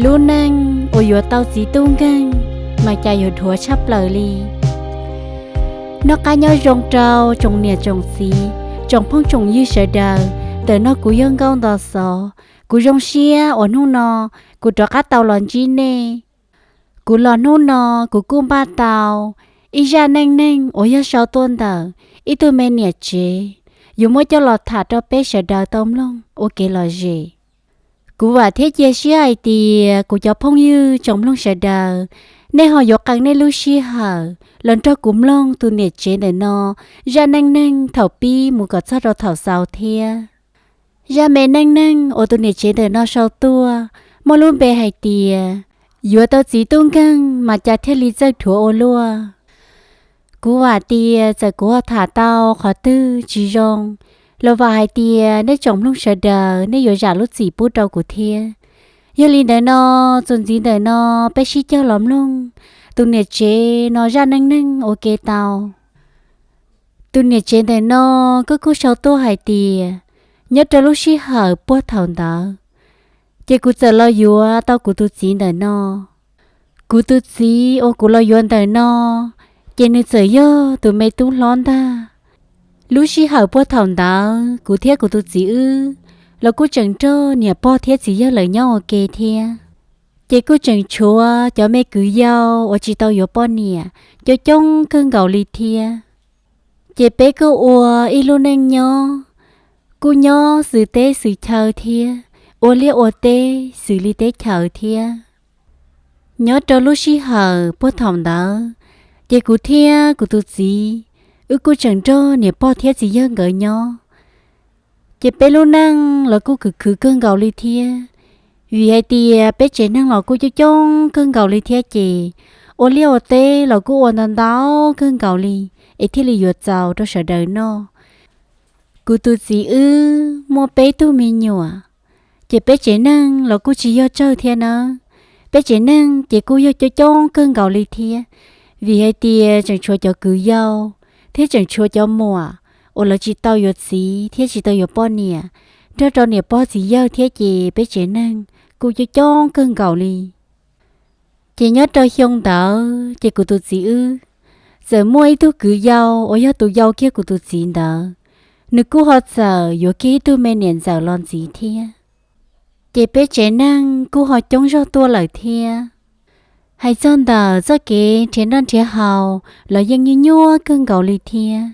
Lub neej uas yuav tau txiv tub nkeeg mas cas yuav dhuav tshaj plaws li. Noj qab nyob zoo rau tsoom niam tsoom txiv, tsoom phooj tsoom ywg sawv daws. Ntawm no kuv yog Nkauj Nto Xov. Kuv zoo siab uas hnub no kuv rov qab tau los ntsib nej. Kuv los hnub no kuv kuj npaj tau ib zaj neej neeg uas yog sau tuaj ntawm ib tug me niam tsev, yuav muab coj los tham rau peb sawv daws tau mloog ua kev lom zem. Kuv vam thiab cia siab hais tias kuv cov phooj ywg tsoom mloog sawv daws, nej ho yuav qee nej lub sij hawm los nrog kuv mloog tus niam tsev ntawm no zaj neej neeg thaum pib mus kom txog rau thaum xaus thiab. Zaj me neej neeg uas tus niam tsev ntawm no sau tuaj muaj lub npe hais tias yuav tau txiv tub nkeeg mas cas thiaj li txawj dhuav ua luaj. Kuv vam tias txawm kuv ho tham tau qhov twg tsis zoo los vam hais tias nej tsoom mloog sawv daws nej yuav zam lub txim pub rau kuv thiab. Yog li ntawd no, txuas ntxiv ntawm no peb sib cog los mloog tus niam tsev no zaj neej neeg ua ke tau. Tus niam tsev ntawm no kuj kuj sau tuaj hais tias nyob rau lub sij hawm puag thaum ntawd, ces kuv txawm los yuav tau kuv tus txiv ntawm no. Kuv tus txiv uas kuv los yuav ntawm no, ces nws txawm yog tus me tub hlob ntag. Lub sij hawm puag thaum ntawd kuv thiab kuv tus txiv wb los kuj tseem nrog niam pog thiab txiv yawg lawv nyob ua ke thiab. Ces kuj tseem tshuav cov me kwv yau uas tsis tau yuav poj niam coob coob kawg nkaus li thiab. Ces peb kuj ua ib lub neej nyob, kuj nyob xws teb xws chaw thiab, ua liaj ua teb xws li teb chaws thiab. Nyob rau lub sij hawm puag thaum ntawd, ces kuv thiab kuv tus txiv, wb kuj tseem nrog niam pog thiab txiv yawg nkawd nyob. Ces peb lub neej los kuj khwv khwv kawg nkaus li thiab, vim hais tias peb tsev neeg los kuj coob coob kawg nkaus li thiab ces ua liaj ua teb los kuj ua ntau ntau kawg nkaus li, es thiaj li yuav txaus rau sawv daws noj. Kuv tus txiv wb muaj peb tug me nyuam, ces peb tsev neeg los kuj tsis yog tsawg thiab nawb. Peb tsev neeg ces kuj yog coob coob kawg nkaus li thiab, vim hais tias tseem tshuav cov kwv yau thiab tseem tshuav cov muam uas lawv tsis tau yuav txiv thiab tsis tau yuav poj niam, nrog rau niam pog txiv yawg thiab ces peb tsev neeg kuj coob coob kawg nkaus li. Ces nyob rau xyoo ntawd ces kuv tus txiv wb txawm muaj ib tug kwv yau uas yog tus yau kiag kuv tus txiv ntawd, nws kuj ho txawm yuav kiag ib tug me niam ntxawm los ntxiv thiab. Ces peb tsev neeg kuj ho coob zog tuaj lawm thiab. Hais txog ntawm txoj kev nrhiav noj nrhiav haus los yeej nyuaj nyuaj kawg nkaus li thiab.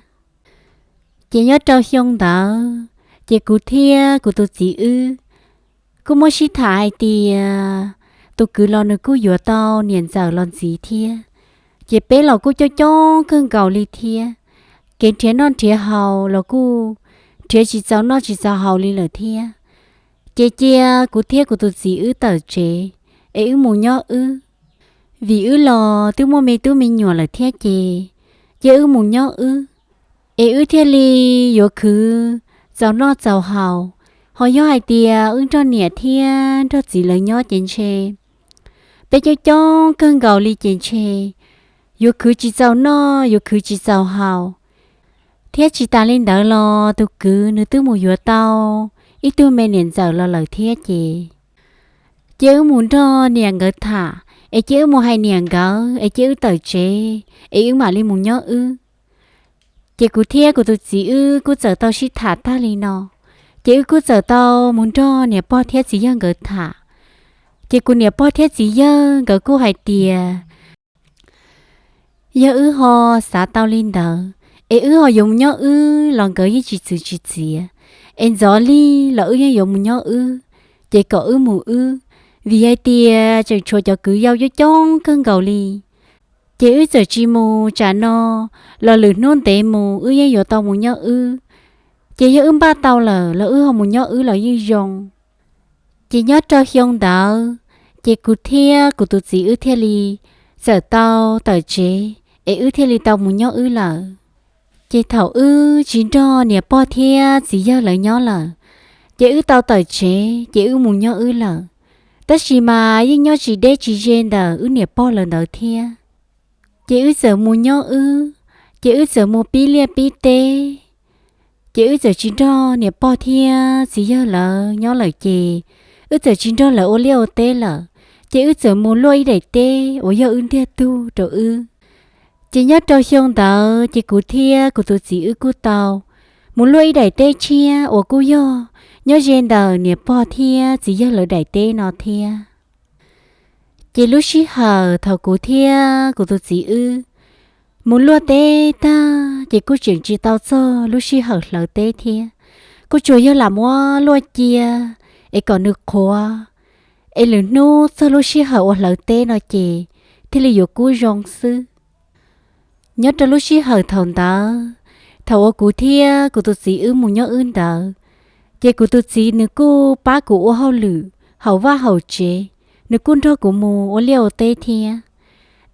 Ces nyob rau xyoo ntawd, ces kuv thiab kuv tus txiv wb kuj muab sib tham hais tias tus kwv los nws kuj yuav tau niam ntxawm los ntxiv thiab. Ces peb los kuj coob coob kawg nkaus li thiab, kev nrhiav noj nrhiav haus los kuj nrhiav tsis txaus noj tsis txaus haus li lawm thiab. Ces cia kuv thiab kuv tus txiv wb tawm tsev es wb mus nyob wb, vim wb los twb muaj me tub me nyuam lawm thiab ces, cia wb mus nyob wb, es wb thiaj li yuav khwv txaus noj txaus haus. Ho yog hais tias wb nrog niam thiab nrog txiv lawv nyob ces ntshe peb coob coob kawg nkaus li ces ntshe yuav khwv tsis txaus noj yuav khwv tsis txaus haus. Thiab tsis tas li ntawd los tus kwv nws twb mus yuav tau ib tug me niam ntxawm los lawm thiab ces, cia wb mus nrog niam nkawd tham, es cia wb mus hais niam nkawd es cia wb tawm tsev, es wb mam li mus nyob wb. Ces kuv thiab kuv tus txiv wb kuj txawm tau sib tham tag li no, ces wb kuj txawm tau mus nrog niam pog thiab txiv yawg nkawd tham. Ces kuv niam pog thiab txiv yawg nkawd kuj hais tias yog wb ho xav tau li ntawd, es wb ho yuav mus nyob wb los nkawd yeej tsis txwv tsis txiav, es ntxov lig los wb yeej yuav mus nyob wb, ces kom wb mus wb, vim hais tias tseem tshuav cov kwv yau coob coob kawg nkaus li. Ces wb txawm tsis mus tsam no los lwm hnub ntev mus wb yeej yuav tau mus nyob wb. Ces yog wb npaj tau lawm los wb ho mus nyob wb los yeej zoo. Ces nyob rau xyoo ntawd, ces kuv thiab kuv tus txiv wb thiaj li txawm tau tawm tsev, es wb thiaj li tau mus nyob wb lawm. Ces thaum wb tsis nrog niam pog thiab txiv yawg lawv nyob lawm, ces wb tau tawm tsev ces wb mus nyob wb lawm. Tab sis mas yeej nyob tsis deb tsis ze ntawm wb niam pog lawv ntawd thiab. Ces wb txawm mus nyob wb, ces wb txawm mus pib liaj pib teb. Ces wb txawm tsis nrog niam pog thiab txiv yawg lawv nyob lawm ces, wb txawm tsis nrog lawv ua liaj ua teb lawm. Ces wb txawm mus luaj ib daim teb uas yog wb ntiag tug rau wb. Ces nyob rau xyoo ntawd ces kuv thiab kuv tus txiv wb kuj tau mus luaj ib daim teb tshiab uas kuj yog nyob ze ntawm niam pog thiab txiv yawg lawv daim teb no thiab. Ces lub sij hawm thaum kuv thiab kuv tus txiv wb mus luaj teb tag ces kuj tseem tsis tau txog lub sij hawm hlawv teb thiab, kuj tsuas yog lam muab luaj cia es kom nws qhuav, es lwm hnub txog lub sij hawm uas hlawv teb no ces thiaj li yuav kub zoo xwb. Nyob rau lub sij hawm thaum ntawd, thaum uas kuv thiab kuv tus txiv wb mus nyob wb ntawd, ces kuv tus txiv nws kuj pab kuv ua hauj lwm hauv vaj hauv tsev, nws kuj nrog kuv mus ua liaj ua teb thiab.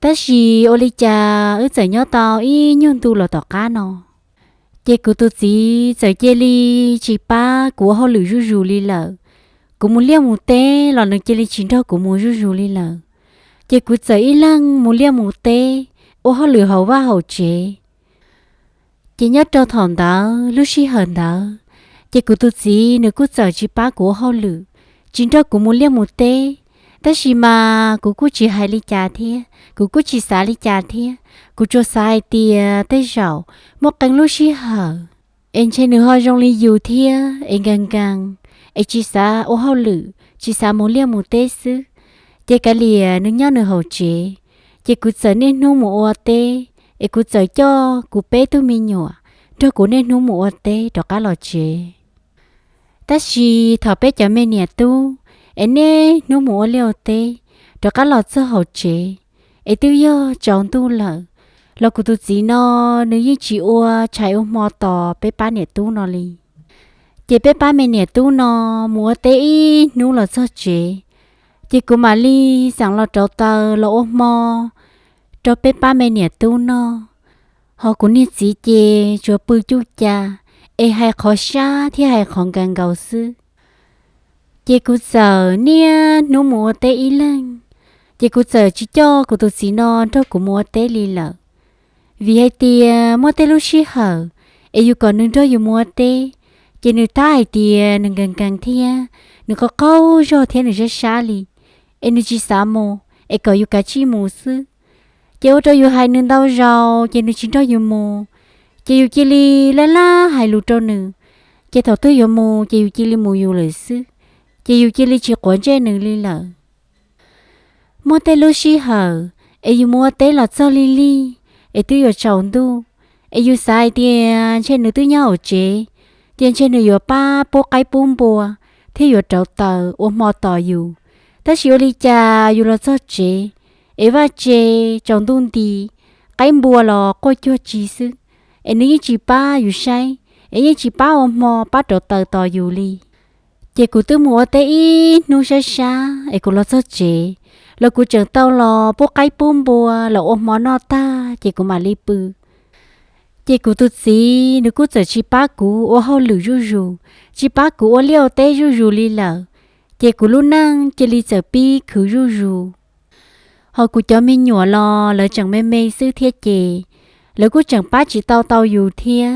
Tab sis ua li cas wb txawm nyob tau ib nyuag ntu los tom qab no, ces kuv tus txiv txawm cia li tsis pab kuv ua hauj lwm zuj zus li lawm. Kuv mus liaj mus teb los nws cia li tsis nrog kuv mus zuj zus li lawm. Ces kuv txawm ib leeg mus liaj mus teb, ua hauj lwm hauv vaj hauv tsev. Ces nyob rau thaum ntawd lub sij hawm ntawd, ces kuv tus txiv nws kuj txawm tsis pab kuv ua hauj lwm, tsis nrog kuv mus liaj mus teb. Tab sis mas kuv kuj tsis hais li cas thiab, kuv kuj tsis xav li cas thiab. Kuv tsuas xav hais tias tej zaum muaj qee lub sij hawm es ntshe nws ho zoo li yus thiab es nkees nkees, es tsis xav ua hauj lwm, tsis xav mus liaj mus teb xwb, ces kav liam nws nyob nws hauv tsev. Ces kuv txawm niaj hnub mus ua teb, es kuv txawm coj kuv peb tug me nyuam nrog kuv niaj hnub mus ua teb rov qab los tsev. Tab sis thaum peb cov me niam tub es niaj hnub mus ua liaj ua teb rov qab los txog hauv tsev, es twb yog tsaus ntuj lawm, los kuv tus txiv no nws yeej tsis ua tshais ua hmo tos peb pab niam tub no li. Ces peb pab me niam tub no mus ua teb ib hnub los txog tsev, ces kuv mam li xeem los rauv taws los ua hmo rau peb pab me niam tub noj. Ho kuv niag txiv ces tsuas pw cuj ca, es hais qhov sab thiab hais qhov nkees nkaus xwb. Ces kuv txawm niaj hnub mus ua teb ib leeg, ces kuv txawm tsis coj kuv tus txiv no nrog kuv mus ua teb li lawm. Vim hais tias muaj tej lub sij hawm es yus kom nws nrog yus mus ua teb, ces nws tab hais tias nws nkees nkees thiab nws qaug qaug zog thiab nws sab sab li, es nws tsis xav mus, es kom yus kav tsij mus xwb. Ces ua rau yus hais nws ntau zaus ces nws tsis nrog yus mus, ces yus cia li laj laj hais lus rau nws, ces thaum twg yuav mus ces yus cia li mus yus lawm xwb, ces yus cia li tsis quav ntsej nws li lawm. Muaj tej lub sij hawm es yus mus ua teb los txog lig lig, es twb yuav tsaus ntuj, es yus xav hais tias ntshe nws twb nyob hauv tsev, ces ntshe nws yuav pab pub qaib pub npua thiab yuav rauv taws ua hmo tos yus. Tab sis ua li cas yus los txog tsev, es vaj tse tsaus ntuj nti, qaib npua los quaj cuag tsi xwb, es nws yeej tsis pab yus saib, es yeej tsis pab ua hmo pab rauv taws tos yus li. Ces kuv twb mus ua teb ib hnub sab sab es kuv los txog tsev, los kuv tseem tau los pub qaib pub npua los ua hmo noj tag ces kuv mam li pw. Ces kuv tus txiv nws kuj txawm tsis pab kuv ua hauj lwm zuj zus, tsis pab kuv ua liaj ua teb zuj zus li lawm, ces kuv lub neej cia li txawm pib khwv zuj zus. Ho kuv cov me nyuam los lawv tseem me me xwb thiab ces lawv kuj tseem pab tsis tau tau yus thiab,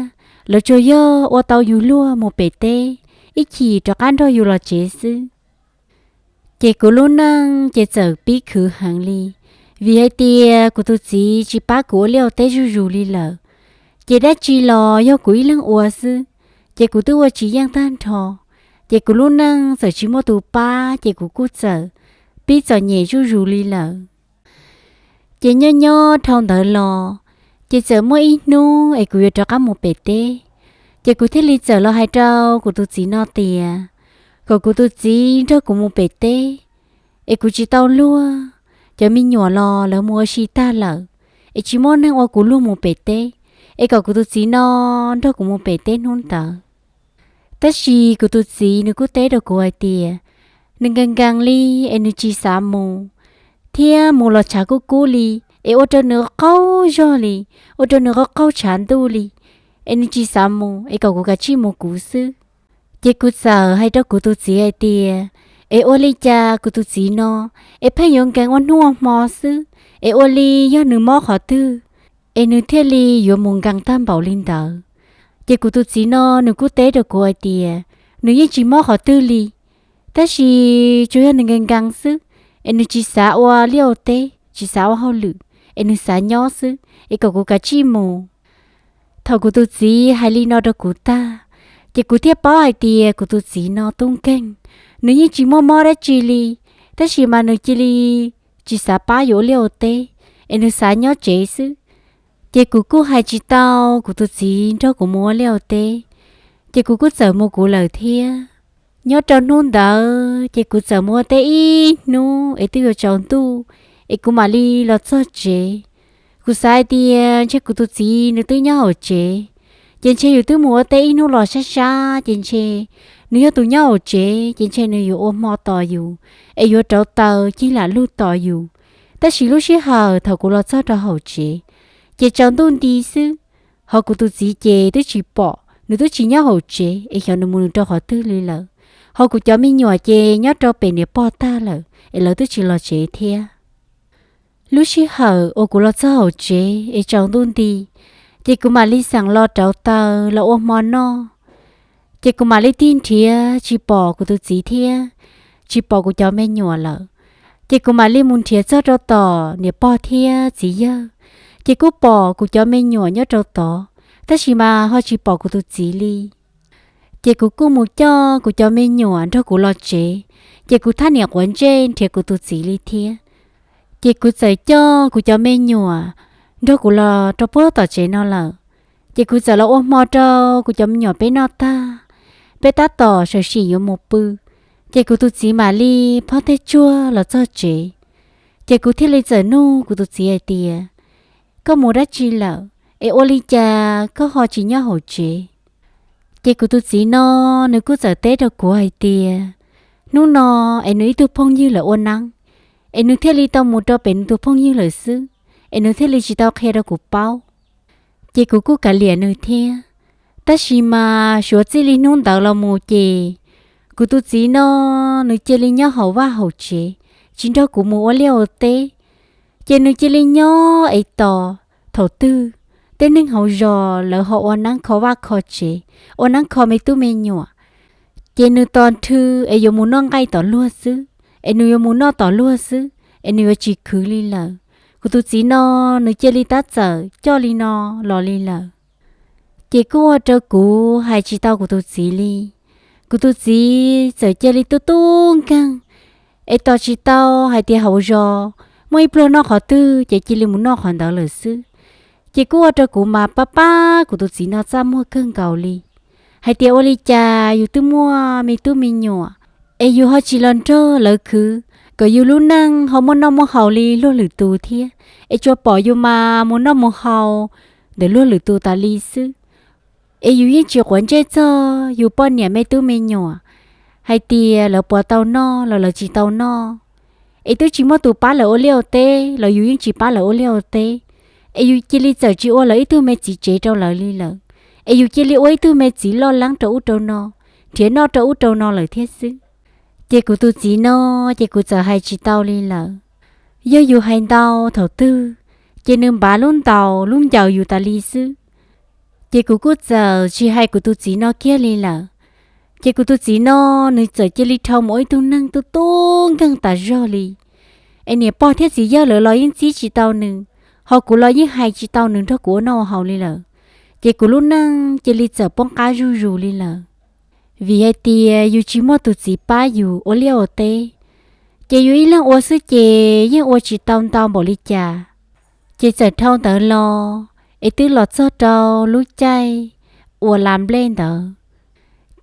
lawv tsuas yog ua tau yus luag mus pem teb, ib chim rov qab nrog yus los tsev xwb. Ces kuv lub neej ces txawm pib khwv heev li, vim hais tias kuv tus txiv tsis pab kuv ua liaj ua teb zuj zus li lawm. Ces dab tsi los yog kuv ib leeg ua xwb, ces kuv twb ua tsis yeej tag nrho. Ces kuv lub neej txawm tsis muaj tus pab ces kuv kuj txawm pib txom nyem zuj zus li lawm. Ces nyob nyob dhau ntawd los, ces txawm muaj ib hnub es kuv yuav rov qab mus pem teb, ces kuv thiaj li txawm los hais rau kuv tus txiv no tias kom kuv tus txiv nrog kuv mus pem teb, es kuv tsis tau luag, cov me nyuam los lawv mus ua si tag lawm, es tsis muaj neeg ua kuv luag mus pem teb, es kom kuv tus txiv no nrog kuv mus pem teb hnub ntawd. Tab sis kuv tus txiv nws kuj teb rau kuv hais tias nws nkees nkees li, es nws tsis xav mus, thiab mus los tshav kub kub li, es ua rau nws qaug zog li, ua rau nws qaug qaug tshav ntuj li, es nws tsis xav mus, es kom kuv kav tsij mus kuv xwb. Ces kuv txawm hais rau kuv tus txiv hais tias, es ua li cas kuv tus txiv no es pheej yuav nkees ua hnub ua hmo xwb, es ua li yog nws mob qhov twg es nws thiaj li yuav mus nkees tag npaum li ntawd? Ces kuv tus txiv no nws kuj teb rau kuv hais tias nws yeej tsis mob qhov twg li, tab sis tsuas yog nws nkees nkees xwb, es nws tsis xav ua liaj ua teb, tsis xav ua hauj lwm, es nws xav nyob xwb, es kom kuv kav tsij mus. Thaum kuv tus txiv hais li no rau kuv tag, ces kuv thiaj paub hais tias kuv tus txiv no tub nkeeg, nws yeej tsis muaj mob dab tsi li, tab sis mas nws cia li tsis xav pab yus ua liaj ua teb, es nws xav nyob tsev xwb. Ces kuv kuj hais tsis tau kuv tus txiv nrog kuv mus ua liaj ua teb, ces kuv kuj txawm mus kuv lawm thiab. Nyob rau hnub ntawd ces kuv txawm mus ua teb ib hnub es twb yuav tsaus ntuj, es kuv mam li los txog tsev. Kuv xav hais tias ntshe kuv tus txiv nws twb nyob hauv tsev, ces ntshe yus twb mus ua teb ib hnub los sab sab, ces ntshe nws yog tus nyob hauv tsev, ces ntshe nws yuav ua hmo tos yus, es yuav rauv taws cig lam lug tos yus. Tab sis lub sij hawm thaum kuv los txog rau hauv tsev, ces tsaus ntuj nti xwb, ho kuv tus txiv ces twb tsis pom, nws twb tsis nyob hauv tsev es xyov nws mus nws rau qhov twg li lawm. Ho kuv cov me nyuam ces nyob rau pem niam pog tag lawm es lawv twb tsis los tsev thiab. Lub sij hawm uas kuv los txog hauv tsev es tsaus ntuj nti, ces kuv mam li xeem los rauv taws los ua hmo noj. Ces kuv mam li tig nrhiav tsis pom kuv tus txiv thiab tsis pom kuv cov me nyuam lawm. Ces kuv mam li mus nrhiav txog rau tom niam pog thiab txiv yawg, ces kuj pom kuv cov me nyuam nyob rau tod, tab sis mas ho tsis pom kuv tus txiv li. Ces kuv kuj mus coj kuv cov me nyuam nrog kuv los tsev, ces kuv thaj niam quav ntsej nrhiav kuv tus txiv li thiab. Ces kuv txawm coj kuv cov me nyuam nrog kuv los rau puag tom tsev no lawm. Ces kuv txawm los ua hmo rau kuv cov me nyuam peb noj tag, peb tab tom sawv tsees yuav mus pw, ces kuv tus txiv mam li phob tej tsuag los txog tsev. Ces kuv thiaj li txawm nug kuv tus txiv hais tias, koj mus dab tsi lawm, es ua li cas koj ho tsis nyob hauv tsev? Ces kuv tus txiv no, nws kuj txawm teb rau kuv hais tias, hnub no es nws ib tug phooj ywg lawv ua neeb, es nws thiaj li tau mus rau pem nws tus phooj ywg lawm xwb, es nws thiaj li tsis tau qhia rau kuv paub. Ces kuv kuj kav liam nws thiab. Tab sis mas suav txij li hnub ntawd los mus ces kuv tus txiv no, nws cia li nyob hauv vaj hauv tsev, tsis nrog kuv mus ua liaj ua teb. Ces nws cia li nyob es tos thaum twg tej neeg hauv zos lawv ho ua neeb kho vaj kho tsev, ua neeb kho me tub me nyuam, ces nws tos nrhw es yuav mus noj nqaij tom luag xwb, es nws yuav mus noj tom luag xwb, es nws yuav tsis khwv li lawm. Kuv tus txiv no, nws cia li tab txawm coj li no los li lawm. Ces kuj ua rau kuv hais tsis tau kuv tus txiv li. Kuv tus txiv txawm cia li tub tub nkeeg, es tos tsis tau hais tias hauv zos muaj ib pluag noj qhov twg ces cia li mus noj qhov ntawd lawm xwb. Ces kuj ua rau kuv mas pab pab kuv tus txiv no txaj muag kawg nkaus li, hais tias ua li cas yus twb muaj me tub me nyuam, es yus ho tsis los nrog lawv khwv, kom yus lub neej ho muaj noj muaj haus li luag lwm tus thiab, es tsuas pom yus mas mus noj mus haus ntawm luag lwm tus tas li xwb. Es yus yeej tsis quav ntsej txog yus poj niam me tub me nyuam, hais tias lawv puas tau noj los lawv tsis tau noj. Es twb tsis muaj tus pab lawv ua liaj ua teb los yus yeej tsis pab lawv ua liaj ua teb. Es yus cia li txawm tsis ua lawv ib tug me txiv tsev rau lawv li lawm, es yus cia li ua ib tug me txiv loj leeb rau ub rau no, nrhiav noj rau ub rau no lawm thiab xwb. Ces kuv tus txiv no, ces kuv txawm hais tsis tau li lawm. Yog yus hais ntau thaum twg, ces nws npav lub ntaus lub ncaws yus tas li xwb. Ces kuv kuj txawm tsis hais kuv tus txiv no kiag li lawm. Ces kuv tus txiv no, nws txawm cia li dhau mus ua ib tug neeg tub tub nkeeg tas zog li. Es niam pog thiab txiv yawg lawv los yeej txib tsis tau nws, ho kuv los yeej hais tsis tau nws nrog kuv ua noj ua haus li lawm. Ces kuv lub neej cia li txawm poob qab zuj zus li lawm. Vim hais tias yus tsis muaj tus txiv pab yus ua liaj ua teb, ces yus ib leeg ua xwb ces yeej ua tsis tau ntau npaum li cas. Ces txawm dhau ntawd los, es twb los txog rau lub caij uas las nplej ntawd,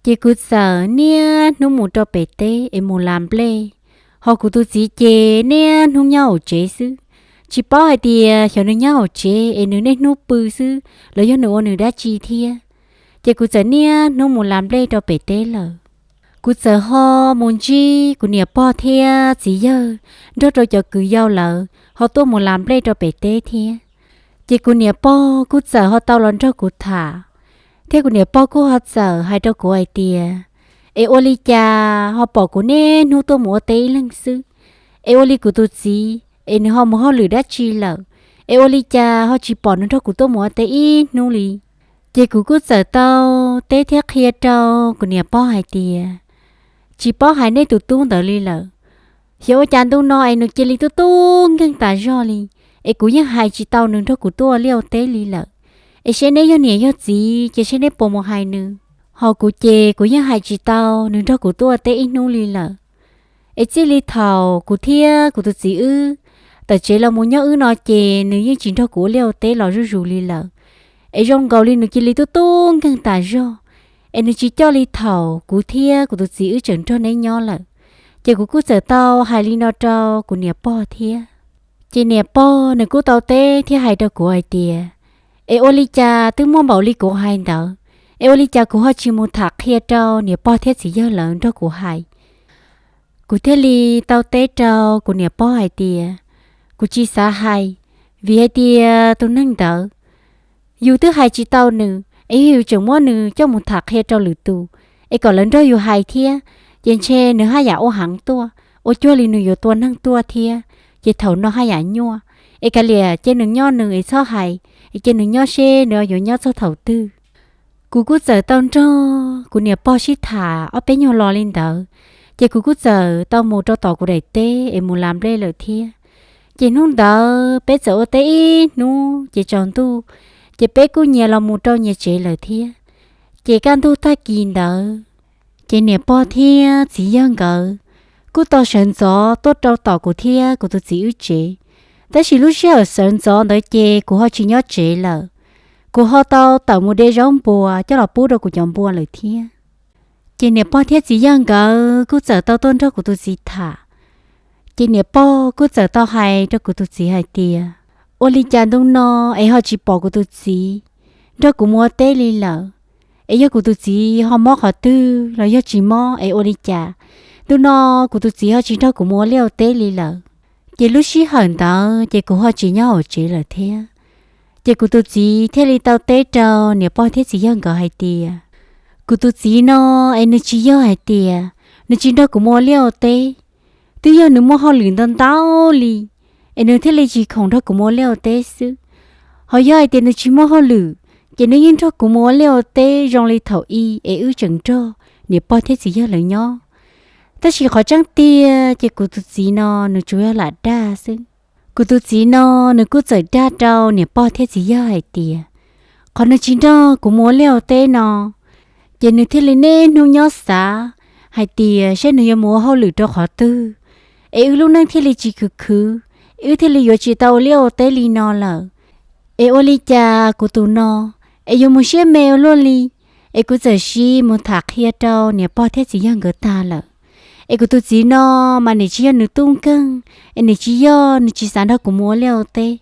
ces kuv txawm niaj hnub mus rau pem teb es mus las nplej, ho kuv tus txiv ces niaj hnub nyob hauv tsev xwb. Tsis paub hais tias xyov nws nyob hauv tsev es nws niaj hnub pw xwb los yog nws ua nws dab tsi thiab. Ces kuv txawm niaj hnub mus las nplej rau pem teb lawm. Kuv txawm ho mus ntsib kuv niam pog thiab txiv yawg nrog rau cov kwv yau lawv ho tuaj mus las nplej rau pem teb thiab. Ces kuv niam pog kuj txawm ho tau los nrog kuv tham, thiab kuv niam pog kuj ho txawm hais rau kuv hais tias, es ua li cas ho pom kuv niaj hnub tuaj mus ua teb ib leeg xwb? Es ua li kuv tus txiv es nws ho mus hauj lwm dab tsi lawm? Es ua li cas ho tsis pom nws nrog kuv tuaj mus ua teb ib hnub li? Ces kuv kuj txawm tau teb thiab qhia rau kuv niam pog hais tias, tsis paub hais nej tus tub ntawd li lawm. Xyov ua cas ntu no es nws cia li tub tub nkeeg tas zog li, es kuv yeej hais tsis tau nws nrog kuv tuaj ua liaj ua teb li lawm. Es seb neb yog niam yog txiv ces seb neb puas mus hais nws, ho kuv ces kuv yeej hais tsis tau nws nrog kuv tuaj ua teb ib hnub li lawm. Es txij li thaum kuv thiab kuv tus txiv wb tawm tsev los mus nyob wb no ces nws yeej tsis nrog kuv ua liaj ua teb los zuj zus li lawm. Es zoo nkaus li nws cia li tub tub nkeeg tas zog, es nws tsis coj li thaum kuv thiab kuv tus txiv wb tseem nrog neb nyob lawm. Ces kuv kuj txawm tau hais li no rau kuv niam pog thiab. Ces niam pog nws kuj tau teb thiab hais rau kuv hais tias, es ua li cas twb muaj npaum li kuv hais ntawd, es ua li cas kuv ho tsis mus tham qhia rau niam pog thiab txiv yawg lawv nrog kuv hais? Kuv thiaj li tau teb rau kuv niam pog hais tias, kuv tsis xav hais, vim hais tias tus neeg ntawd yus twb hais tsis tau nws, es yog yus tseem muab nws coj mus tham qhia rau lwm tus, es kom lawv nrog yus hais thiab, ces ntshe nws haj yam ua heev tuaj, ua cuag li nws yuav tua neeg tuaj thiab, ces thaum no haj yam nyuaj. Es kav liam cia nws nyob nws es txhob hais, es cia nws nyob seb nws yuav nyob txog thaum twg. Kuv kuj txawm tau nrog kuv niam pog sib tham ob peb nyuag lo li ntawd, ces kuv kuj txawm tau mus rau tom kuv daim teb es mus lav nplej lawm thiab. Ces hnub ntawd peb txawm ua teb ib hnub ces tsaus ntuj, ces peb kuj nyias los mus rau nyias tsev lawm thiab. Ces kaj ntug tag kis ntawd, ces niam pog thiab txiv yawg nkawd kuj tau sawv ntxov tuaj rau tom kuv thiab kuv tus txiv wb tsev. Tab sis lub sij hawm sawv ntxov ntawd ces kuv ho tsis nyob tsev lawm, kuv ho tau tawm mus de zaub npua coj los pub rau kuv cov npua lawm thiab. Ces niam pog thiab txiv yawg nkawd kuj txawm tau tuaj nrog kuv tus txiv tham. Ces niam pog kuj txawm tau hais rau kuv tus txiv hais tias, ua li cas ntu no es ho tsis pom kuv tus txiv nrog kuv mus ua teb li lawm? Es yog kuv tus txiv ho mob qhov twg los yog tsis mob es ua li cas ntu no kuv tus txiv ho tsis nrog kuv mus ua liaj ua teb li lawm? Ces lub sij hawm ntawd ces kuv ho tsis nyob hauv tsev lawm thiab. Ces kuv tus txiv thiaj li tau teb rau niam pog thiab txiv yawg nkawd hais tias, kuv tus txiv no es nws tsis yog hais tias nws tsis nrog kuv mus ua liaj ua teb, twb yog nws muaj hauj lwm ntau ntau li, es nws thiaj li tsis khoom nrog kuv mus ua liaj ua teb xwb. Ho yog hais tias nws tsis muaj hauj lwm, ces nws yeej nrog kuv mus ua liaj ua teb zoo li thaum i es wb tseem nrog niam pog thiab txiv yawg lawv nyob. Tab sis qhov tseeb tiag ces kuv tus txiv no nws tsuas yog lam dag xwb. Kuv tus txiv no nws kuj txawm dag rau niam pog thiab txiv yawg hais tias, qhov nws tsis nrog kuv mus ua liaj ua teb no, ces nws thiaj li niaj hnub nyob xav hais tias saib nws yuav mus ua hauj lwm rau qhov twg, es wb lub neej thiaj li tsis khwv khwv, wb thiaj li yuav tsis tau ua liaj ua teb li no lawm. Es ua li cas kuv tus no es yuav mus siab me ua luaj li? Es kuv txawm sim mus tham qhia rau niam pog thiab txiv yawg nkawd tag lawm. Es kuv tus txiv no mas nim tsis yog nws tub nkeeg, es nim tsis yog nws tsis xav nrog kuv mus ua liaj ua teb.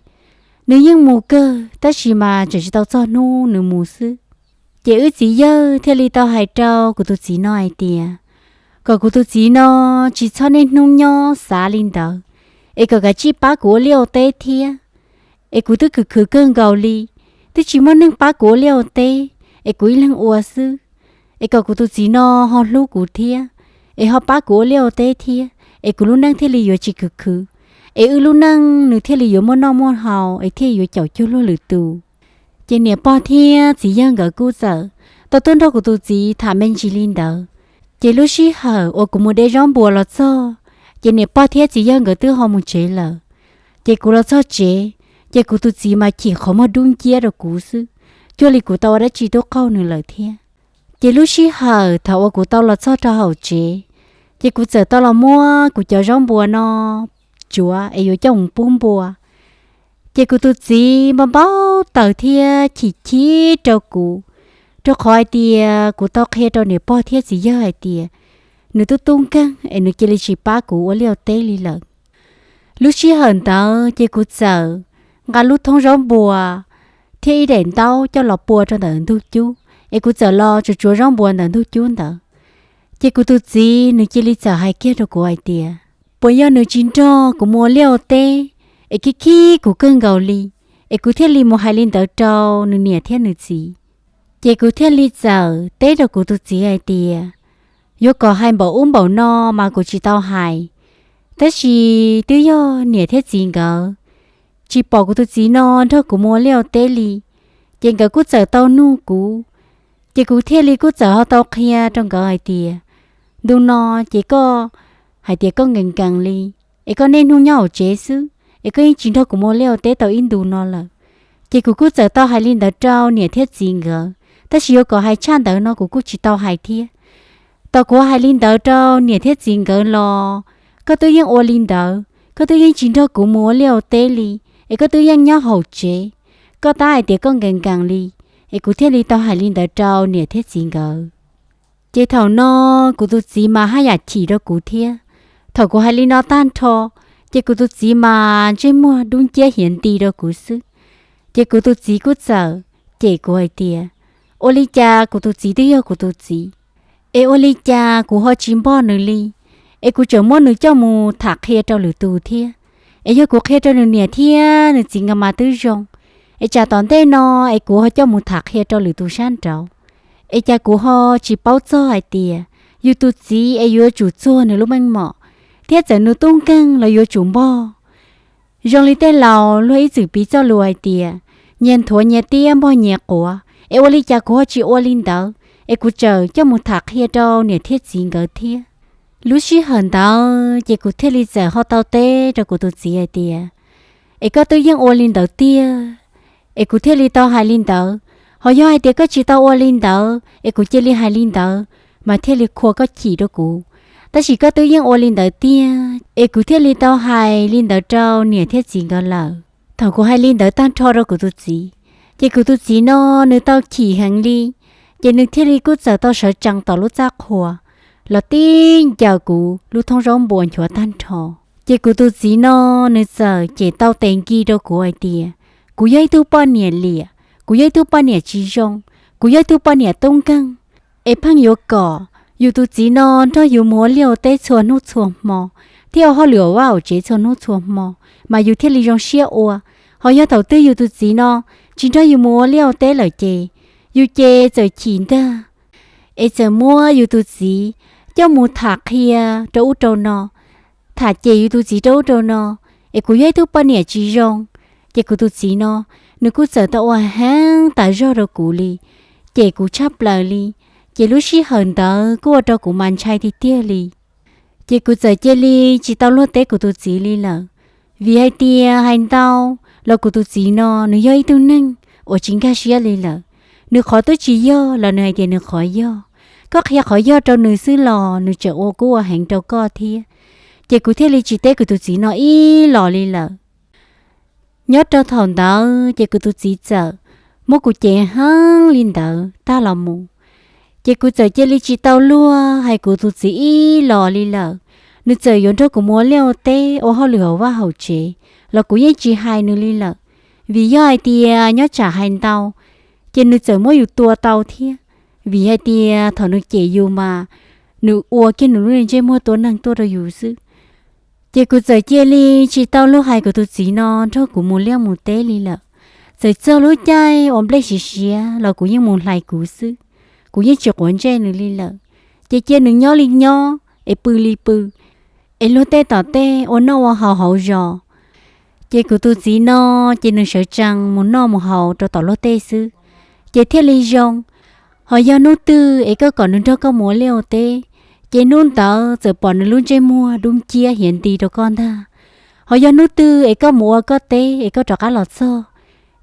Nws yeej mus kawg tab sis mas tseem tsis tau txog hnub nws mus xwb. Ces wb txiv yawg thiaj li tau hais rau kuv tus txiv no hais tias, kom kuv tus txiv no tsis txhob niaj hnub nyob xav li ntawd, es kom kav tsij pab kuv ua liaj ua teb thiab. Es kuv twb khwv khwv kawg nkaus li, twb tsis muaj neeg pab kuv ua liaj ua teb, es kuv ib leeg ua xwb. Es kom kuv tus txiv no ho hlub kuv thiab, es ho pab kuv ua liaj ua teb thiab, es kuv lub neej thiaj li yuav tsis khwv khwv, es wb lub neej nws thiaj li yuav muaj noj muaj haus es thiaj yuav caum cuag luag lwm tus. Ces niam pog thiab txiv yawg nkawd kuj txawm tau tuaj nrog kuv tus txiv tham me ntsis li ntawd. Ces lub sij hawm uas kuv mus de zaub npua los txog, ces niam pog thiab txiv yawg nkawd twb ho mus tsev lawm. Ces kuv los txog tsev, ces kuv tus txiv mas chim qhov muag dub nciab rau kuv xwb, cuag li kuv tau ua dab tsi tub qaug nws lawm thiab. Ces lub sij hawm thaum uas kuv tau los txog rau hauv tsev, ces kuv txawm tau los muab kuv cov zaub npua no tsuav es yuav coj mus pub npua. Ces kuv tus txiv npau npau taws thiab chim chim rau kuv, rau qhov hais tias kuv tau qhia rau niam pog thiab txiv yawg hais tias nws tub tub nkeeg es nws cia li tsis pab kuv ua liaj ua teb li lawm. Lub sij hawm ntawd ces kuv txawm nqa lub thoob zaub npua thiab ib daim ntaub coj los pua rau ntawm ntug cub, es kuv txawm los tsuav tsuav zaub npua ntawm ntug cub ntawd. Ces kuv tus txiv nws cia li txawm hais kiag rau kuv hais tias, puas yog nws tsis nrog kuv mus ua liaj ua teb, es khib khib kuv kawg nkaus li, es kuv thiaj li mus hais li ntawd rau nws niam thiab nws txiv. Ces kuv thiaj li txawm teb rau kuv tus txiv hais tias, yuav kom hais npaum ub npaum no mas kuv tsis tau hais, tab sis twb yog niam thiab txiv nkawd tsis pom kuv tus txiv no nrog kuv mus ua liaj ua teb li, ces nkawd kuj txawm tau nug kuv. Ces kuv thiaj li kuj txawm ho tau qhia rau nkawd hais tias, ntu no ces koj hais tias koj nkees nkees li, es koj niaj hnub nyob hauv tsev xwb, es koj yeej tsis nrog kuv mus ua liaj ua teb tau ib ntus no lawm. Ces kuv kuj txawm tau hais li ntawd rau niam thiab txiv nkawd, tab sis yuav kom hais tshaj ntawd no kuv kuj tsis tau hais thiab. Thaum kuv hais li ntawd rau niam thiab txiv nkawd los, koj twb yeej ua li ntawd, koj twb yeej tsis nrog kuv mus ua liaj ua teb li, es koj twb yeej nyob hauv tsev, koj tab hais tias koj nkees nkees li, es kuv thiaj li tau hais li ntawd rau niam thiab txiv nkawd. Ces thaum no kuv tus txiv mas haj yam chim rau kuv thiab. Thaum kuv hais li no tag nrho, ces kuv tus txiv mas ntsej muag dub nciab hiav nti rau kuv xwb. Ces kuv tus txiv kuj txawm cem kuv hais tias, ua li cas kuv tus txiv twb yog kuv tus txiv, es ua li cas kuv ho tsis npog nws li, es kuv tseem muab nws coj mus tham qhia rau lwm tus thiab. Es yog kuv qhia rau nws niam thiab nws txiv nkawd mas twb zoo, es tsam tom ntej no es kuv ho coj mus tham qhia rau lwm tus sab nraud, es cas kuv ho tsis paub txog hais tias yus tus txiv es yuav tsum txuag nws lub meej mom, thiab txawm nws tub nkeeg los yuav tsum npog. Zoo li tej laus luag ib txwm piv txoj lus hais tias, nyias nthuav nyias tiab npog nyias quav, es ua li cas kuv ho tsis ua li ntawd, es kuv tseem coj mus tham qhia rau niam thiab txiv nkawd thiab. Lub sij hawm ntawd ces kuv thiaj li txawm ho tau teb rau kuv tus txiv hais tias, es koj twb yeej ua li ntawd tiag, es kuv thiaj li tau hais li ntawd. Ho yog hais tias koj tsis tau ua li ntawd es kuv cia li hais li ntawd, mas thiaj li khua koj chim rau kuv. Tab sis koj twb yeej ua li ntawd tiag, es kuv thiaj li tau hais li ntawd rau niam thiab txiv nkawd lawm. Thaum kuv hais li ntawd tag nrho rau kuv tus txiv, ces kuv tus txiv no nws tau chim heev li, ces nws thiaj li kuj txawm tau sawv tsees tom lub txaj qhua los tib ncaws kuv lub thoob zaub npua nchuav tag nrho. Ces kuv tus txiv no nws txawm cem tau tes nki rau kuv hais tias, kuv yog ib tug poj niam liam, kuv yog ib tug poj niam tsis zoo, kuv yog ib tug poj niam tub nkeeg, es pheej yuav kom yus tus txiv no nrog yus mus ua liaj ua teb txhua hnub txhua hmo, thiab ua hauj lwm hauv vaj hauv tsev txhua hnub txhua hmo, mas yus thiaj li zoo siab ua. Ho yog thaum twg yus tus txiv no tsis nrog yus mus ua liaj ua teb lawm ces yus ces txawm chim ntag, es txawm muab yus tus txiv coj mus tham qhia rau ub rau no, tham cem yus tus txiv rau ub rau no, es kuv yog ib tug poj niam tsis zoo. Ces kuv tus txiv no nws kuj txawm tau ua heev tas zog rau kuv li, cem kuv tshaj plaws li. Ces lub sij hawm ntawd kuj ua rau kuv mas ntshai tiag tiag li. Ces kuv txawm cia li tsis tau luag teb kuv tus txiv li lawm, vim hais tias hais ntau los kuv tus txiv no nws yog ib tug neeg uas tsis nkag siab li lawm. Nws qhov twb tsis yog los nws hais tias nws qhov yog. Koj qhia qhov yog rau nws xwb los nws tseem ua kub ua heev rau koj thiab. Ces kuv thiaj li tsis teb kuv tus txiv no ib los li lawm. Nyob rau thaum ntawd ces kuv tus txiv txawm muab kuv cem heev li ntawd tag los mus. Ces kuv txawm cia li tsis tau luag hais kuv tus txiv ib los li lawm. Nws txawm yuav nrog kuv mus ua liaj ua teb ua hauj lwm hauv vaj hauv tsev los kuv yeej tsis hais nws li lawm, vim yog hais tias nyob tsam hais ntau ces nws txawm muab yus tua tau thiab. Vim hais tias thaum nws cem yus mas nws ua kiag nws lub ntsej muag tua neeg tuaj rau yus xwb. Ces kuv txawm cia li tsis tau luag hais kuv tus txiv no nrog kuv mus liaj mus teb li lawm. Txawm txog lub caij ua nplej siav siav los kuv yeej mus hlais kuv xwb, kuv yeej tsis quav ntsej nws li lawm. Ces cia nws nyob li nyob es pw li pw, es luag tej tom tej ua noj ua haus hauv zos. Ces kuv tus txiv no ces nws sawv tsees mus noj mus haus rau tom luag tej xwb, ces thiaj li zoo. Ho yog hnub twg es koj kom nws nrog koj mus ua liaj ua teb, ces hnub ntawd txawm pom nws lub ntsej muag dub nciab hiav nti rau koj ntag. Ho yog hnub twg es koj mus ua koj teb es koj rov qab los txog,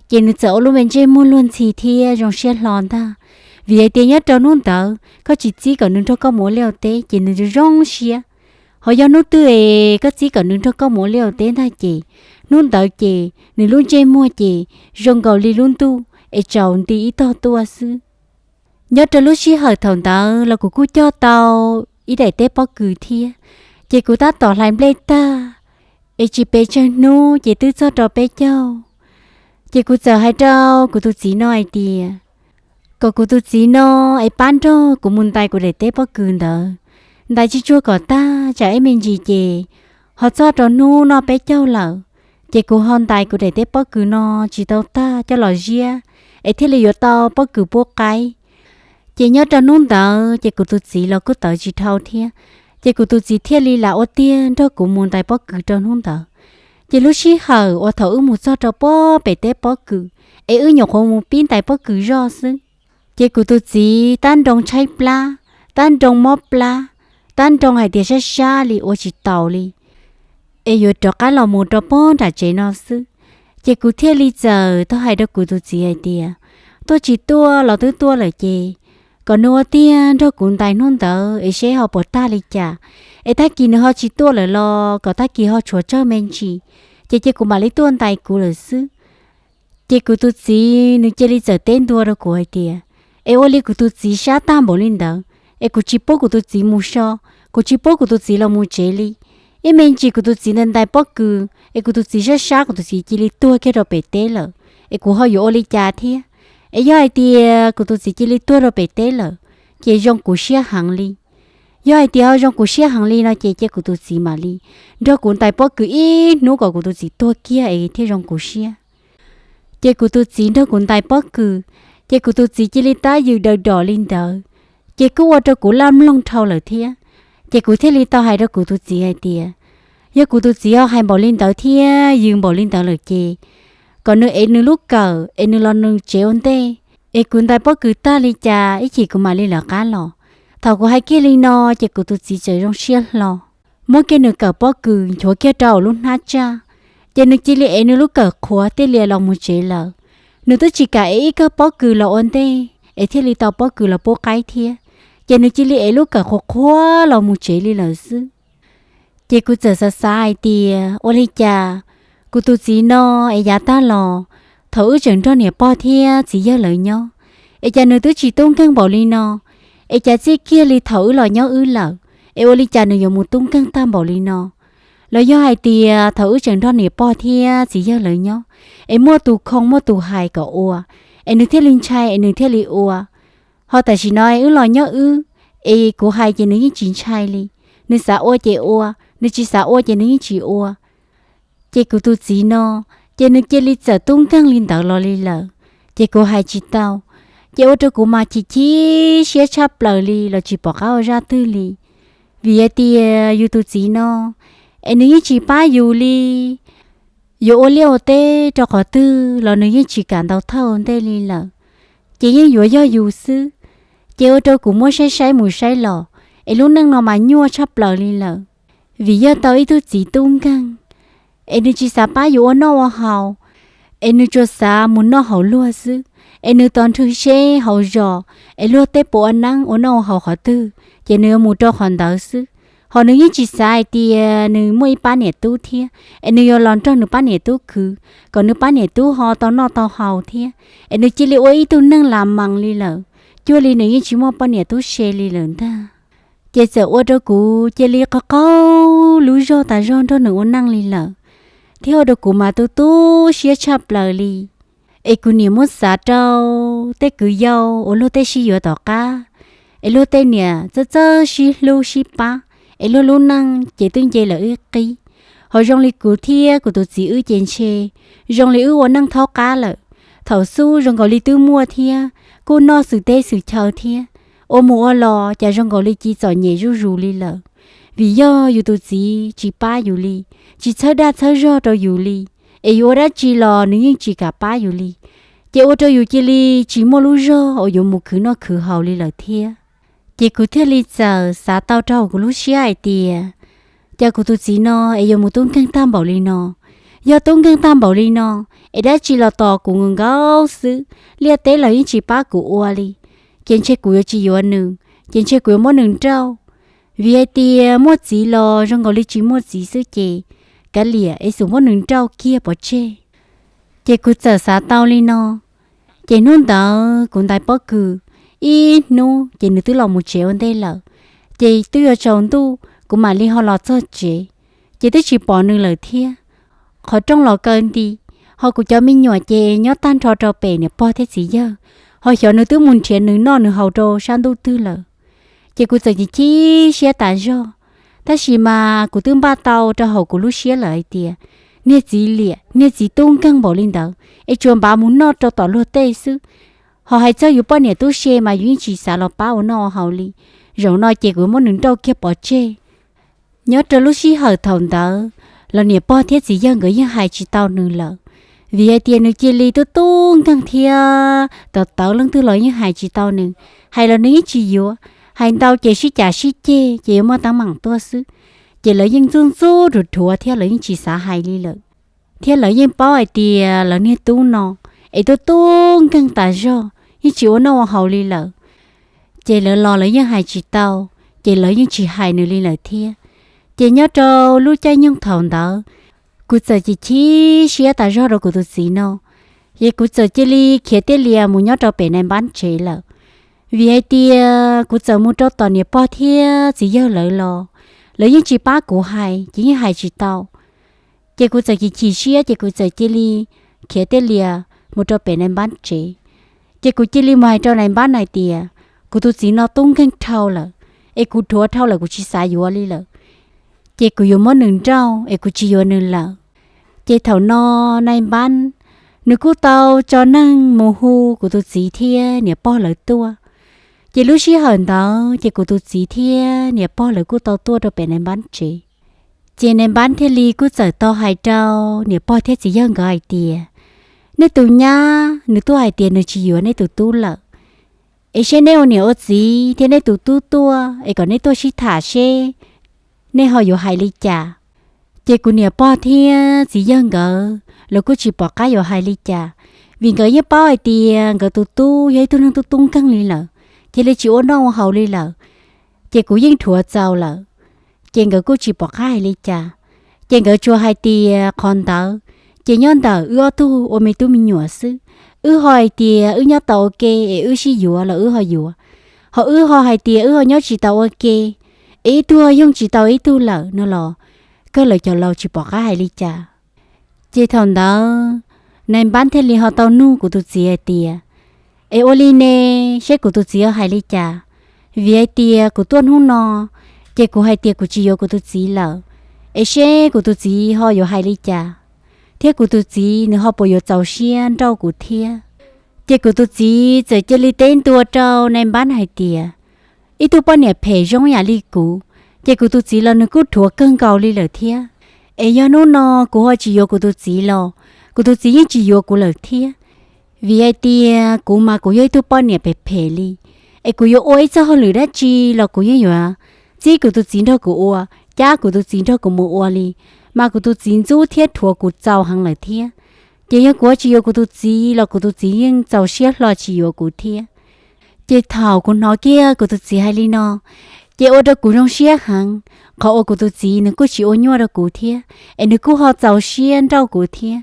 ces nws txawm ua lub me ntsej muag luag ntxhi thiab zoo siab hlo ntag. Vim hais tias nyob rau hnub ntawd koj tsis txib kom nws nrog koj mus ua liaj ua teb ces nws zoo siab. Ho yog hnub twg es koj txib kom nws nrog koj mus ua liaj ua teb ntag ces hnub ntawd ces nws lub ntsej muag ces zoo nkaus li lub ntuj es tsaus nti ib tog tuaj xwb. Nyob rau lub sij hawm thaum ntawd los kuv kuj cog tau ib daim teb pob kws thiab, ces kuv tab tom hlais nplej tag, es tsis pes tsawg hnub ces twb txog rau peb caug. Ces kuv txawm hais rau kuv tus txiv no hais tias, kom kuv tus txiv no es pab nrog kuv mus ntais kuv daim teb pob kws ntawd, ntais tsis tsuag kom tag tsam ib me ntsis ces ho txog rau hnub noj peb caug lawm, ces kuv ho ntais kuv daim teb pob kws no tsis tau tag coj los ziab, es thiaj li yuav tau pob kws pub qaib. Ces nyob rau hnub ntawd ces kuv tus txiv los kuj tawv tsis dhau thiab, ces kuv tus txiv thiaj li lam ua tiag nrog kuv mus ntais pob kws rau hnub ntawd. Ces lub sij hawm uas thaum wb mus txog rau puag pem teb pob kws, es wb nyuam qhuav mus pib ntais pob kws zoj xwb, ces kuv tus txiv tab nroo tshaib plab, tab nroo mob plab, tab nroo hais tias sab sab li ua tsis taus li, es yuav rov qab los mus rau pob nram tsev no xwb. Ces kuv thiaj li txawm tau hais rau kuv tus txiv hais tias, tuaj tsis tuaj los twb tuaj lawm ces kom nws ua tiag nrog kuv ntais hnub ntawd es seb ho puas tag li cas, es tag kis nws ho tsis tuaj lawm los kom tag kis ho tshuav tsawg me ntsis, ces cia kuv mam li tuaj ntais kuv lawm xwb. Ces kuv tus txiv nws cia li txawm teb ntua rau kuv hais tias, es ua li kuv tus txiv sab tag npaum li ntawd es kuv tsis pub kuv tus txiv mus so, kuv tsis pub kuv tus txiv los mus tsev li. Ib me ntsis kuv tus txiv ntais ntais pob kws es kuv tus txiv sab sab kuv tus txiv cia li tuag kiag rau pem teb lawm, es kuv ho yuav ua li cas thiab? Es yog hais tias kuv tus txiv cia li tuag rau pem teb lawm, ces zoo kuv siab heev li. Yog hais tias ho zoo kuv siab heev li no ces cia kuv tus txiv mam li nrog kuv ntais pob kws ib hnub kom kuv tus txiv tuag kiag es thiaj zoo kuv siab. Ces kuv tus txiv nrog kuv ntais pob kws, ces kuv tus txiv cia li tab yws daws dom li ntawd, ces kuj ua rau kuv laj mloog dhau lawm thiab. Ces kuv thiaj li tau hais rau kuv tus txiv hais tias, yog kuv tus txiv ho hais npaum li ntawd thiab yws npaum li ntawd lawm ces kom nws ev nws lub kawm es nws los nws tsev ua ntej, es kuv ntais pob kws tag li cas ib chim kuv mam li lawv qab los. Thaum kuv hais kiag li no, ces kuv tus txiv txawm zoo siab hlo, muab kiag nws kawm pob kws nchuav kiag rau hauv lub hnab tsaj, ces nws cia li ev nws lub kawm qhuav thiaj li los mus tsev lawm. Nws twb tsis kam ev ib kawm pob kws los ua ntej es thiaj li tau pob kws los pub qaib thiab, ces nws cia li ev lub kawm qhuav qhuav los mus tsev li lawm xwb. Ces kuv txawm xav xav hais tias ua li cas kuv tus txiv no es yav tag los, thaum wb tseem nrog niam pog thiab txiv yawg lawv nyob, es cas nws twb tsis tub nkeeg npaum li no, es cas txij kiag li thaum wb los nyob wb lawm, es ua li cas nws yuav mus tub nkeeg tag npaum li no? Los yog hais tias thaum wb tseem nrog niam pog thiab txiv yawg lawv nyob, es muaj tus khoo muaj tus hais kom ua, es nws thiaj li ntshai es nws thiaj li ua. Ho tam sim no es wb los nyob wb, es kuv hais ces nws yeej tsis ntshai li. Nws xav ua ces ua, nws tsis xav ua ces nws yeej tsis ua. Ces kuv tus txiv no, ces nws cia li txawm tub nkeeg li ntawd los li lawm, ces kuv hais tsis tau. Ces ua rau kuv mas chim chim siab tshaj plaws li los tsis pom qab ua zaj twg li, vim hais tias yus tus txiv no es nws yeej tsis pab yus li. Yuav ua liaj ua teb rau qhov twg los nws yeej tsis kam ntaus thawj ua ntej li lawm, ces yeej yuav yog yus xwb. Ces ua rau kuv muab saib saib mus saib los, es lub neej no mas nyuaj tshaj plaws li lawm, vim yog tau ib tug txiv tub nkeeg, es nws tsis xav pab yus ua noj ua haus, es nws tsuas xav mus noj haus luag xwb, es nws tos nrhw seb hauv zos es luag tej puas ua neeb ua noj ua haus qhov twg, ces nws yuav mus rau qhov ntawd xwb. Ho nws yeej tsis xav hais tias nws muaj ib pab niam tub thiab, es nws yuav los nrog nws pab niam tub khwv, kom nws pab niam tub ho tau noj tau haus thiab, es nws cia li ua ib tug neeg las mas li lawm, cuag li nws yeej tsis muaj poj niam tub se li lawm ntag. Ces txawm ua rau kuv cia li qaug qaug lub zog tas zog nrog nws ua neej li lawm, thiab ua rau kuv mas tu tu siab tshaj plaws li. Es kuv niam muab xav rau tej kwv yau uas luag tej sib yuav tom qab, es luag tej niam txawj txawj sib hlub sib pab, es luag lub neej ces twb nce lawm ib qib. Ho zoo li kuv thiab kuv tus txiv wb ces ntshe zoo li wb ua neej thaub qab lawm. Thaum xub zoo nkaus li twb muaj thiab, kuj noj xwm teb xwm chaw thiab, ua mus ua los cas zoo nkaus li ci txom nyem zuj zus li lawm. Vim yog yus tus txiv tsis pab yus li, tsis txhawb dag txhawb zog rau yus li, es yus ua dab tsi los nws yeej tsis kam pab yus li, ces ua rau yus cia li tsis muaj lub zog uas yuav mus khwv noj khwv haus li lawm thiab. Ces kuv thiaj li txawm xav tau rau hauv kuv lub siab hais tias, cas kuv tus txiv no es yuav mus tub nkeeg tag npaum li no? Yog tub nkeeg tag npaum li no, es dab tsi los tos kuv nkaus nkaus xwb, liaj teb los yeej tsis pab kuv ua li, ces ntshe kuv yuav tsis yuav nws, ces ntshe kuv yuav muab nws nrauj. Vim hais tias muaj txiv los zoo nkaus li tsis muaj txiv xwb ces kav liam es xum muab nws nrauj kiag pov tseg. Ces kuv txawm xav tau li no, ces hnub ntawd kuv ntais pob kws ib hnub ces nws twb los mus tsev ua ntej lawm. Ces twb yuav tsaus ntuj kuv mam li ho los txog tsev, ces twb tsis pom nws lawm thiab. Qhov rooj los kaw nti, ho kuv cov me nyuam ces nyob tag nrho rau pem niam pog thiab txiv yawg, ho xyov nws twb mus nrhiav nws noj nws haus rau sab ntuj twg lawm. Ces kuv txawm chim chim siab tas zog, tab sis mas kuv twb npaj tau rau hauv kuv lub siab lawm hais tias, niag txiv liam niag txiv tub nkeeg npaum li ntawd es tsuas npav mus noj rau tom luag tej xwb. Ho hais txog yus poj niam tub se mas yus yeej tsis xav los pab ua noj ua haus li. Zaum no ces kuv muab nws nrauj kiag pov tseg. Nyob rau lub sij hawm thaum ntawd los niam pog thiab txiv yawg nkawd yeej hais tsis tau nws lawm, vim hais tias nws cia li tub tub nkeeg thiab tawv tawv leej twg los yeej hais tsis tau nws, hais los nws yeej tsis yuav, Hais ntau ces sib cav sib ceg ces yuav muaj teeb meem tuaj xwb. Ces lawv yeej ntxub ntxub rhuav rhuav thiab lawv yeej tsis xav hais li lawm. Thiab lawv yeej paub hais tias lawv niag tub no es tub tub nkeeg tas zog, yeej tsis ua noj ua haus li lawm. Ces lawv los lawv yeej hais tsis tau, ces lawv yeej tsis hais nws li lawm thiab. Ces nyob rau lub caij nyoog thaum ntawd, kuv txawm chim chim siab tas zog rau kuv tus txiv no, ces kuv txawm cia li khiav tiaj lias mus nyob rau pem nais npab tsev lawm. Vim hais tias kuv txawm mus rau tom niam pog thiab txiv yawg lawv los, lawv yeej tsis pab kuv hais, ces yeej hais tsis tau. Ces kuv txawm chim chim siab ces kuv txawm cia li khiav tiaj lias mus rau pem nais npab tsev. Ces kuv cia li mus hais rau nais npab hais tias, kuv tus txiv no tub nkeeg dhau lawm, es kuv dhuav dhau lawm kuv tsis xav yuav li lawm. Ces kuv yuav muab nws nrauj es kuv tsis yuav nws lawm. Ces thaum no nais npab nws kuj tau tso neeg mus hu kuv tus txiv thiab niam pog lawv tuaj. Ces lub sij hawm ntawd ces kuv tus txiv thiab niam pog lawv kuj tau tuaj rau pem nais npab tsev. Ces nais npab thiaj li kuj txawm tau hais rau niam pog thiab txiv yawg nkawd hais tias, nej tus nyab nws tuaj hais tias nws tsis yuav nej tus tub lawm, es seb nej ua niam ua txiv thiab nej tus tub tuaj es kom nej tuaj sib tham seb nej ho yuav hais li cas. Ces kuv niam pog thiab txiv yawg nkawd los kuj tsis pom qab yuav hais li cas, vim nkawd yeej paub hais tias nkawd tus tub yog ib tug neeg tub tub nkeeg li lawm, cia li tsis ua noj ua haus li lawm. Ces kuv yeej dhuav txaus lawm, ces nkawd kuj tsis pom qab hais li cas. Ces nkawd tsuas hais tias qhov ntawd ces nyob ntawm wb ob tug ua me tub me nyuam xwb. Wb ho hais tias wb nyob tau ua ke es wb sib yuav los wb ho yuav, ho wb ho hais tias wb ho nyob tsis tau ua ke es ib tug ho yoog tsis tau ib tug lawm no los kawg lawv cov laus tsis pom qab hais li cas. Ces thaum ntawd nais npab thiaj li ho tau nug kuv tus txiv hais tias, es ua li ne, seb kuv tus txiv ho hais li cas? Vim hais tias kuv tuaj hnub no ces kuv hais tias kuv tsis yuav kuv tus txiv lawm, es seb kuv tus txiv ho yuav hais li cas, thiab kuv tus txiv nws ho puas yuav txaus siab nrauj kuv thiab. Ces kuv tus txiv txawm cia li teb ntua rau nais npab hais tias, ib tug poj niam phem zoo yam li kuv, ces kuv tus txiv los nws kuj dhuav kawg nkaus li lawm thiab. Es yog hnub no kuv ho tsis yuav kuv tus txiv los kuv tus txiv yeej tsis yuav kuv lawm thiab. Vim hais tias kuv mas kuv yog ib tug poj niam phem phem li, es kuv yuav ua ib txoj hauj lwm dab tsi los kuv yeej yuav txib kuv tus txiv nrog kuv ua, cab kuv tus txiv nrog kuv mus ua li, mas kuv tus txiv ntxub thiab dhuav kuv txaus heev lawm thiab. Ces yog kuv ho tsis yuav kuv tus txiv los kuv tus txiv yeej txaus siab hlo tsis yuav kuv thiab. Ces thaum kuv hnov kiag kuv tus txiv hais li no, ces ua rau kuv zoo siab heev, qhov uas kuv tus txiv nws kuj tsis ua nyuaj rau kuv thiab, es nws kuj ho txaus siab nrauj kuv thiab.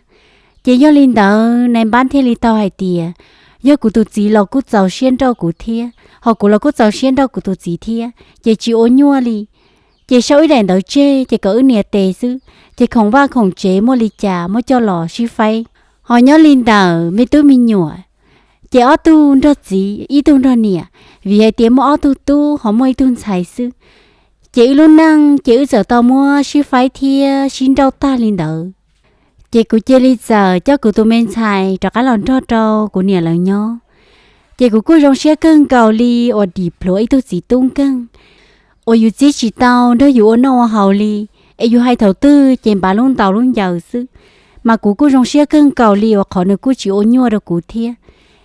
Ces yog li ntawd nais npab thiaj li tau hais tias, yog kuv tus txiv los kuj txaus siab nrauj kuv thiab, ho kuv los kuj txaus siab nrauj kuv tus txiv thiab, ces tsis ua nyuaj li. Ces sau ib daim ntawv tseg ces kom wb nias tes xwb, ces khoom vaj khoom tsev muaj li cas muab coj los sib faib. Ho nyob li ntawm me tub me nyuam, ces ob tug nrog txiv ib tug nrog niam, vim hais tias muaj ob tug tub ho muaj ib tug ntxhais xwb. Ces wb lub neej ces wb txawm tau muab sib faib thiab sib nrauj tag li ntawd. Ces kuv cia li txawm coj kuv tus me ntxhais rov qab los nrog rau kuv niam lawv nyob. Ces kuv kuj zoo siab kawg nkaus li uas dim plhuav ib tug txiv tub nkeeg uas yus txib tsis tau nrog yus ua noj ua haus li, es yus hais thaum twg ces npav lub ntaus lub ncaws xwb. Mas kuv kuj zoo siab kawg nkaus li uas qhov nws kuj tsis ua nyuaj rau kuv thiab,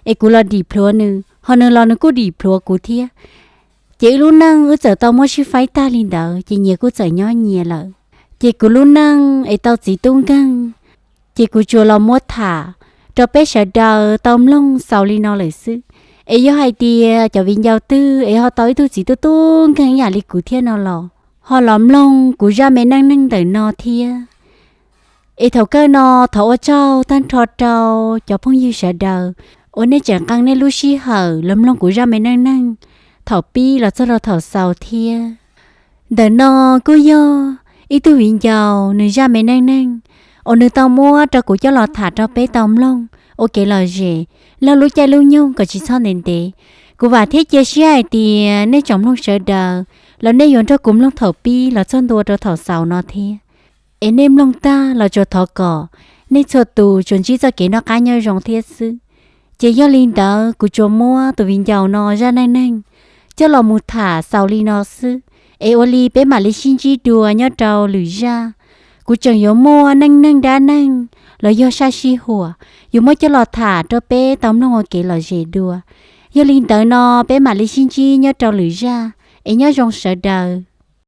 es kuv los dim plhuav nws, ho nws los nws kuj dim plhuav kuv thiab. Ces wb lub neej wb txawm tau muab sib faib tag li ntawd, ces nyias kuj txawm nyob nyias lawm. Ces kuv lub neej es tau txiv tub nkeeg, ces kuv tsuas los muab tham rau peb sawv daws tau mloog xaus li no lawm xwb. Es yog hais tias cov viv ncaus twg es ho tau ib tug txiv tub tub nkeeg ib yam li kuv thiab no los, ho los mloog kuv zaj me neej neeg ntawm no thiab. Es thaum kawg no thov ua tsaug tag nrho rau cov phooj ywg sawv daws uas nej tseem qee nej lub sij hawm los mloog kuv zaj me neej neeg thaum pib los txog rau thaum xaus thiab. Ntawm no kuj yog ib tug viv ncaus nws zaj me neej neeg uas nws tau muab rau kuv coj los tham rau peb tau mloog ua kev lom zem laug lub caij lub nyoog kom tsis txhob ntev ntev. Kuv vam thiab cia siab hais tias nej tsoom mloog sawv daws los nej yuav nrog kuv mloog thaum pib los txog ntua rau thaum xaus no thiab. Es nej mloog tag los tsuas thov kom nej txhua tus tsuas ntsib txoj kev noj qab nyob zoo thiab xwb. Ces yog li ntawd kuv tsuas muab tus viv ncaus no zaj neej neeg coj los mus tham xaus li no xwb. Es ua li peb mam li sib ntsib dua nyob rau lwm zaj. Kuv tseem yuav muaj neej neeg dab neeg los yog sab sij huam yuav muab coj los tham rau peb tau mloog ua kev lom zem dua. Yog li ntawd no peb mam li sib ntsib nyob rau lwm zaj. Es nyob zoo sawv daws.